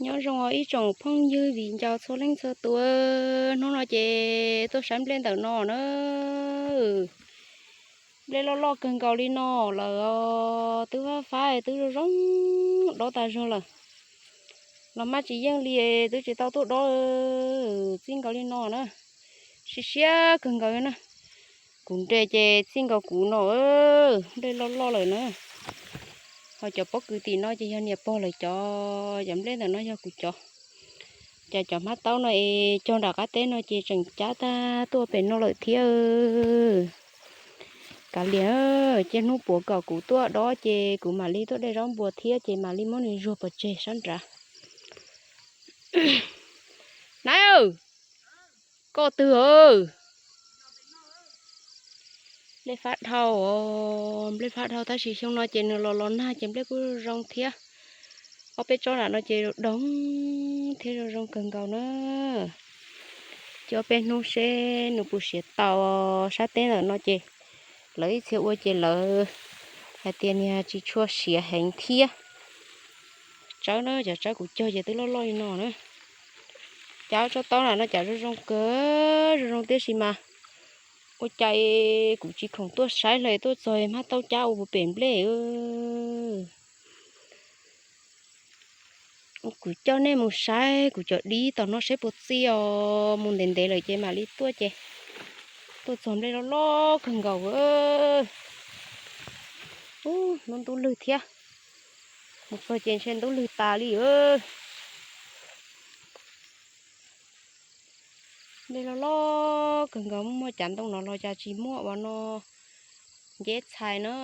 Nyob zoo os ib tsoom phooj ywg viv ncaus txhua leej txhua tus, hnub no ces tuaj saib nplej ntawm no na. Nplej loj loj kawg nkaus li no lawm os, twb fab fab twb zoo zoo dob tas zog lawm. Los maj tsis yeej li, twb tsis tau tuaj dob, txij nkaus li no na. Siab siab kawg nkaus na. Kuv nres ces txij nkaus kuv no, nplej loj loj lawm na. Ho cov pob kws tim no ces yog niam pog lawv cov, cov nplej ntawm no yog kuv cov. Cas cov hmab taub no es cog nram qab teb no ces tseem cab tag tuaj pem no lawm thiab. Kav liam, cia hnub puav kom kuv tuaj dob ces kuv mam li tuaj de zaub npua thiab ces mam li muab nws zuag pov tseg sab nrad. Nab, koj twg? Nplej fab dhau, nplej fab dhau tab sis xyoo no ces nws los los nag ces nplej kuj zoo thiab. Ob peb tsob nram no ces doog thiab zoo zoo kawg nkaus na. Ces ob peb hnub seb nws puas siav tau, sab teb ntawm no ces lawv ib txhia ua ces lawv hais tias niag tsis tshua siav heev thiab. Tsawb na, cov tsawb kuv cog ces twb loj loj li no na. Cas tsob taub nram no cas zoo zoo kawg, zoo zoo tiam sis mas ua cas kuv tsis khoom tuaj saib hle, tuaj txog hmab taub cab ua puas pem nplej. Kuv coj nej mus saib kuv cov dib tom no seb puas txi os, mus ntev ntev lawm ces mam li tuaj ces tuaj txog nplej loj loj kawg nkaus. Ub, ntub ntub lwg thiab, mus txog ces ntshe ntub lwg tas li. Nplej loj loj kawg nkaus, muaj muaj cav ntoo no los cas tsis muaj uas no nceb txhais na.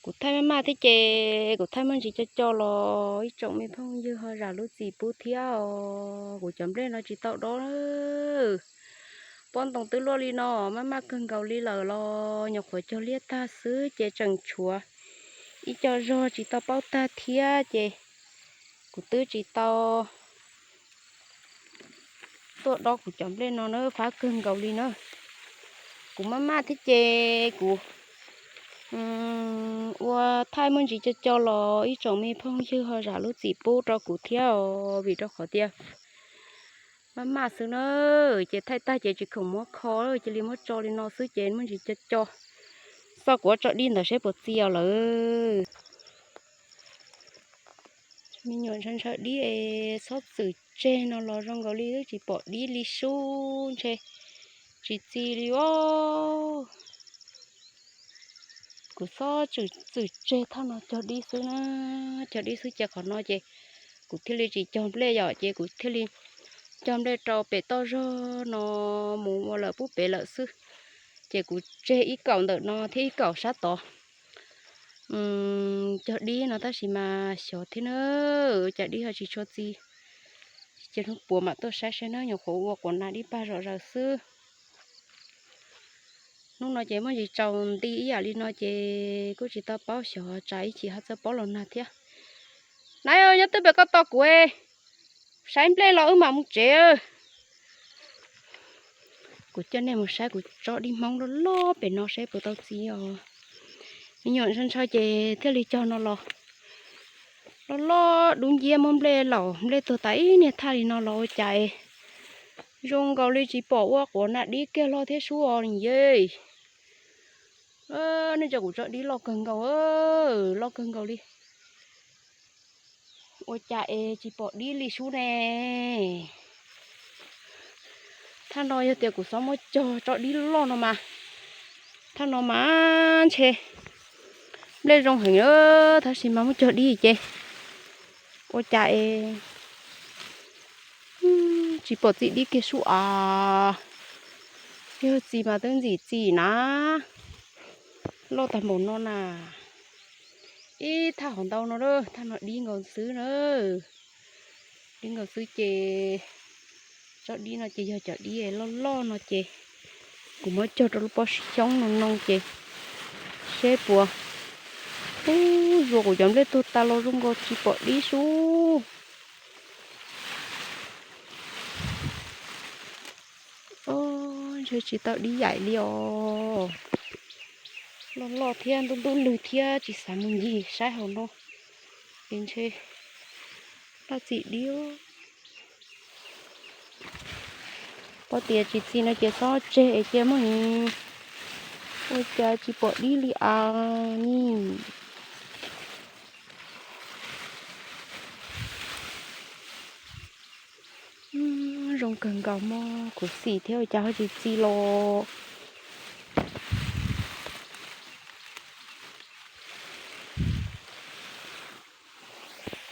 Kuv thaij maj maj thiab ces kuv thaij muaj ntsis co co los ib tsoom me phooj ywg ho zam lub txim pub thiab os. Kuv cov nplej no tsis tau dob, pob ntoo twb luaj li no, maj maj kawg nkaus li lawm los nyuam qhuav cog liaj tag xwb ces tseem tshuav ib co zog tsis tau paub tag thiab ces kuv twb tsis tau tuaj dob kuv cov nplej no na, fab kawg nkaus li na. Kuv maj maj thiab ces kuv ua thaij muaj ntsis co co los ib tsoom me phooj ywg ho zam lub txim pub rau kuv thiab os, vim rau qhov tias maj maj xwb na, ces thaij tag ces tsis khoom muab kho, cia li muab tso li no xwb ces muaj ntsis co co, xoj kuv tso dib ntawd seb puas txi os lawm. Me nyuam ntshaw ntshaw dib es txhob txwm tseg no los zoo nkaus li twb tsis pom dib li sub ntshe tsis txi li os. Kuv txhob txwm tseg thaj no cog dib xwb na, cog dib xwb ces qhov no ces kuv thiaj li tsis cog nplej yom, ces kuv thiaj li cog nplej rau pem toj zog no mus ua lawm pub pem lawm xwb. Ces kuv tseg ib kaum ntawm no thiab ib kaum sab tod cog dib no tab sis mas xyov thiab na, cas dib ho tsis tshua txi. Ces hnub puav mam tuaj saib saib na, nyuam qhuav ua quav nas dib pag zom zaws xwb. Hnub no ces muaj ntsis tsaus nti ib yam li no ces kuj tsis tau paub xyov tsam ib chim ho txawj paub los nag thiab. Nab, nyob twb pem koj tos kuv, saib nplej los wb mam mus tsev. Kuv coj nej mus saib kuv tsob dib Hmoob loj loj pem no seb puas tau txi os. Me nyuam ntshaw ntshaw ces thiaj li cog no los loj loj dub nciab muab nplej laum nplej tuag tas ib niag thaj li no los ua cas zoo nkaus li tsis pom ua quav nas dib kiag loj thiab sub os yeej. Nej tso kuv tsob dib loj kawg nkaus, loj kawg nkaus li. Ua cas es tsis pom dib li sub ne? Thaj no yog tias kuv xav muab cog tsob dib loj no mas, thaj no mas ntshe nplej zoo heev, tab sis mas muab cog dib ces ua cas es tsis pom txi dib kiag sub as. Yog txi mas twb ntxim txim na, loj tag npaum no na. Ib thaj hov ntau no, thaj no dib nkaus xwb na. Dib nkaus xwb ces tsob dib no ces yog cov dib loj loj no ces kuv muab cog rau lub pob xyoob no no ces seb puas, ub, zuas kuv cov nplej tuag tas los zoo nkaus tsis pom dib sub. Ntshe tsis tau dib yaim li os. Loj loj thiab ntub ntub lwg thiab tsis xav mus ncig saib hauv no. Ces ntshe laj txim dib. Pom tias tsis txi no ces txhob tseg es cia muab, ua cas tsis pom dib li as ni. Zoo kawg nkaus, muaj khuv xim thiab, ua cas ho tsis txi los.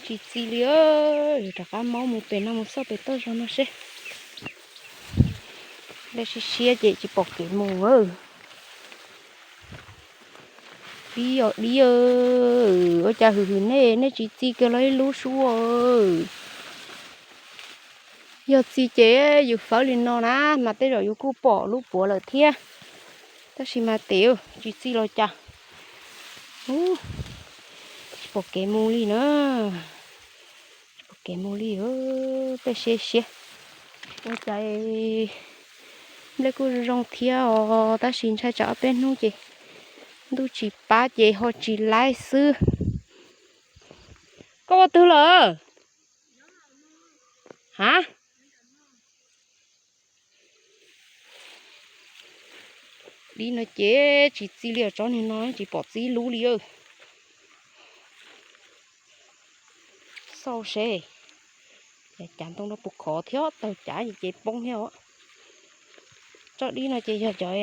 Tsis txi li, yuav rov qab maub mus pem no, mus xauj pem toj zog no seb. Dej siab siab ces tsis pom kev mus. Dib os dib, ua cas hwm hwm nej, nej tsis txi kiag los ib lub sub. Yog txi ces yus fawb li no na mas tej zaum yus kuj pom lub puav lawm thiab. Tab sis mas tes tsis txi los cas. Tsis pom kev mus li na. Tsis pom kev mus li, peb siab siab. Ua cas nplej kuj zoo thiab os, tab sis ntshai tsam ob peb hnub ces ntuj tsis pab ces ho tsis laib xwb. Koj ua twg lawm? Ha? Dib no ces tsis txi li os, tsob niag no tsis pom txi lub li. Xauj seb, cav ntoo no puas khov thiab, tawg cav ces poob thiab os. Tsob dib no ces yog cov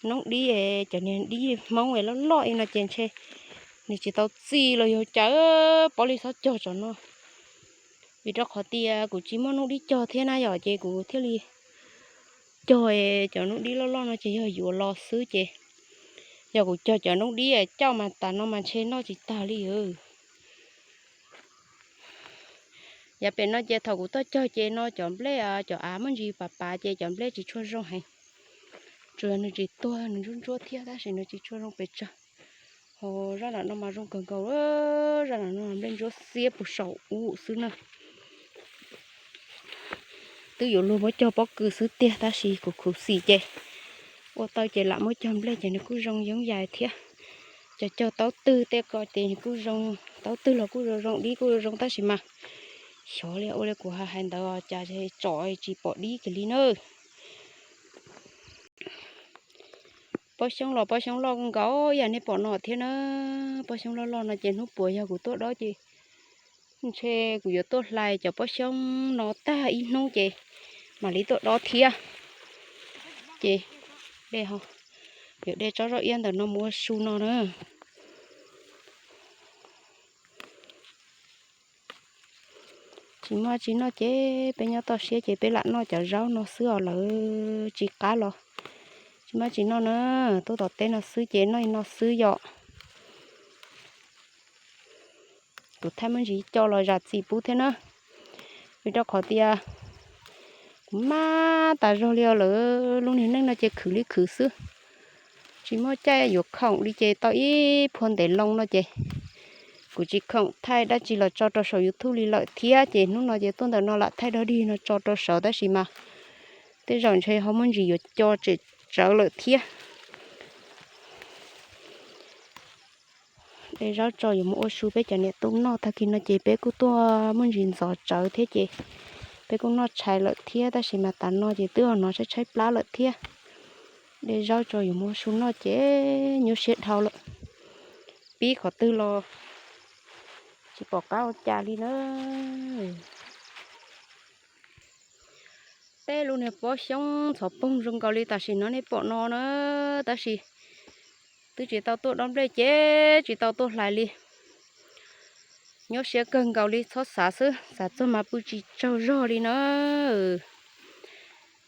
noob dib, cov niag dib Hmoob loj loj li no ces ntshe nws tsis tau txi los yog cas, pov li txhob cog tsob no. Vim rau qhov tias kuv tsis muaj noob dib cog thiab na yom, ces kuv thiaj li cog cov noob dib loj loj no ces yog yuav los xwb ces. Yog kuv cog cov noob dib cauj mas tas no mas ntshe noj tsis tag li. Yav pem no ces thaum kuv tuaj cog ces no cov nplej, cov av muaj ntsis pav pav ces cov nplej tsis tshua zoo heev. Tsuas yog nws tsis tuag nws ntsuab ntsuab thiab tab sis nws tsis tshua zoo pes tsawg. Ho zaj nram no mas zoo kawg nkaus, zaj nram no nplej ntsuab xiab puag saum ub xwb na. Twb yuav luag muab cog pob kws xwb tiag tab sis kuv khuv xim ces ua tau ces lam muab cog nplej ces nws kuj zoo yoov yais thiab. Cov cog taub twg tej ko ces nws kuj zoo, taub twg los kuj zoo zoo, dib kuj zoo zoo tab sis mas xyov li ua li kuv hais ntawd cas tsom tsis pom dib kiag li na. Pob xyoob los pob xyoob loj nkaus ib yam nej pom no thiab na. Pob xyoob loj loj no ces hnub puas yog kuv tuaj dob ces ntshe kuv yuav tuaj hlais cov pob xyoob no tag ib hnub ces mam li tuaj dob thiab. Ces de, yuav de tsob zaub iab ntawm no mus ua su no na. Tsis muaj tsis noj ces peb nyob toj siab ces peb lam noj cov zaub no xwb os, lawv tsis qab los. Tsis muaj tsis noj na, tuaj tom teb no xwb ces noj li no xwb yom. Kuv thaij muab ntsis co los zam txim pub thiab na, vim rau qhov tias kuv maj tas zog li os, lawv lub niag neej no ces khwv li khwv xwb. Tsis muaj caij yuav khoom li ces tau ib phua ntev loo no ces kuv tsis khoom thaij dab tsi los tso rau saum YouTube li lawm thiab ces hnub no ces tuaj ntawm no lam thaij dog dig no tso rau saud tab sis mas tej zaum ntshe ho muaj ntsis yuav co tsem tsawv lawm thiab. De zaub tso yuav mus ua su peb cov niam tub noj, tag kis no ces peb kuj tuaj muaj ntsis ntxov tsawv thiab ces peb kuj noj tshais lawm thiab tab sis mas tas no ces twb ho hnov tshaib tshaib plab lawm thiab. De zaub tso yuav mus ua su noj ces nyuaj siab dhau lawm, pib qhov twg los tsis pom qab ua cas li na. Tej lub niag pob xyoob ntxhov poog zoo nkaus li tam sim no nej pom no na, tab sis twb tsis tau tuaj dob nplej ces tsis tau tuaj hlais li. Nyuaj siab kawg nkaus li, txhob xav xwb, xav txog mas pw tsis tsaug zog li na.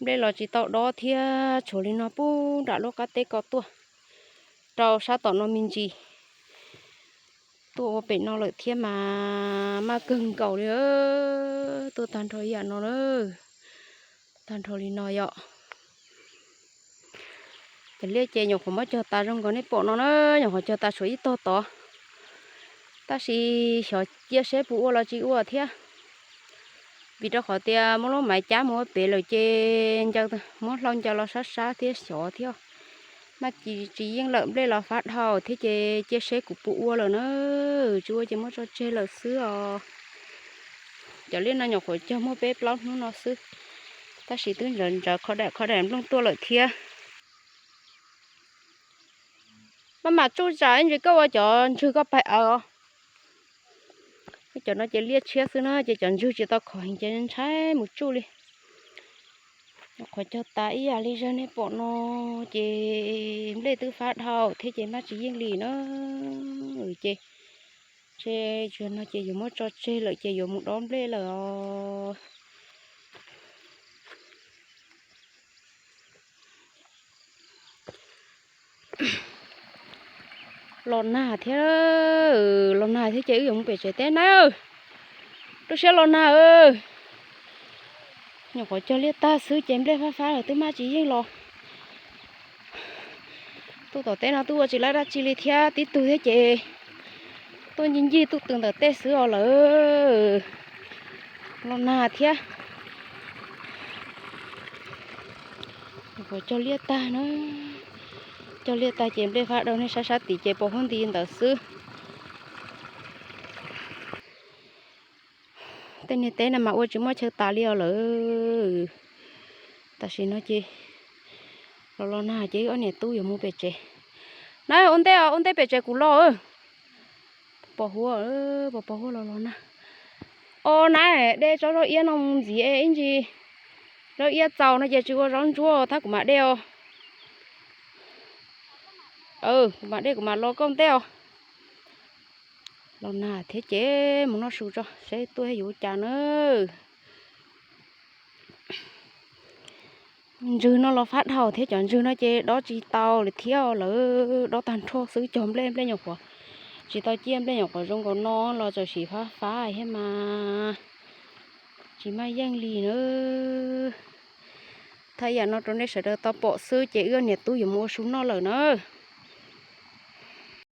Nplej los tsis tau dob thiab, tshuav li no pub nram lub qab teb ko tuaj rau sab tom no me ntsis. Tuaj ua pem no lawm thiab mas maj kawg nkaus li, tuaj tag nrho ib yam no na, tag nrho li no yom. Cov liaj ces nyuam qhuav muab cog tas zoo nkaus nej pom no na, nyuam qhuav cog tas tshuav ib tog tod, tab sis xyov cia seb puas ua los tsis ua thiab. Vim rau qhov tias muab lub maiv cab mus ua pem lawm ces ncaws, muab hlau ncaws los sab sab thiab xyov thiab. Maj tsis yeej lawm, nplej los fab dhau thiab ces cia seb kuv puas ua lawm na. Tsis ua ces muab tso tseg lawm xwb os. Cov liaj no nyuam qhuav cog muaj peb plaub hnub no xwb, tab sis twb ntsawv ntsawv qhov daim qhov daim nplooj tuaj lawm thiab. Maj mam tsuj tsam ib ntsis koj ua cov ntswg koj pais aws os. Cov no ces liaj tshiab xwb na, ces cov ntswg tsis tau khov heev ces ntshai mus tsuj li. Nyuam qhuav cog tas ib yam li zaj nej pom no, ces nplej twb fab dhau thiab ces maj tsis yeej li na. Ces tseg tseg no ces yuav muab tso tseg lawm ces yuav mus dob nplej lawm os. Los nag thiab, los nag thiab ces wb yuav mus pem tsev teb na. Lub siab los nag. Nyuam qhuav cog liaj tag xwb ces nplej fab fab lawm twb maj tsis yeej los. Tuaj tom teb no twb ua tsis lab dab tsi li thiab, tib tug thiab ces tuaj ncig ncig tuj tw ntawm tej xwb os lawm. Los nag thiab. Nyuam qhuav cog liaj tag na. Cog liaj tag ces nplej fab dhau, nej saib sab tid ces pos huab nti ntawd xwb. Tej niag teb no mas ua tsis muaj chaw tas li os lawm. Tam sim no ces los los nag ces wb ob niam tub yuav mus pem tsev na. Ua ntej, ua ntej pem tsev kuv los. Pos huab, pos pos huab los los nag. Os na, de tsob zaub iab no mus ntxiv ib ntsis. Zaub iab txaus no ces tsis ua zaub ntsuab, tab kuv mam de os. Kuv mam de kuv mam los koj ntej os. Los nag thiab ces mus noj su tso seb tuaj yuav ua cas na. Ntswg no los fab dhau thiab, cov ntswg no ces dob tsis tau li thiab, lawv dob tag nrho xwb, cog nplej, nplej nyuam qhuav tsis tau ciaj, nplej nyuam qhuav zoo nkaus no los txawm sim fab fab thiab mas tsis maj yeej li na. Thaij yam no rau nej sawv daws tau pom xwb ces wb niam tub yuav mus ua su noj lawm na.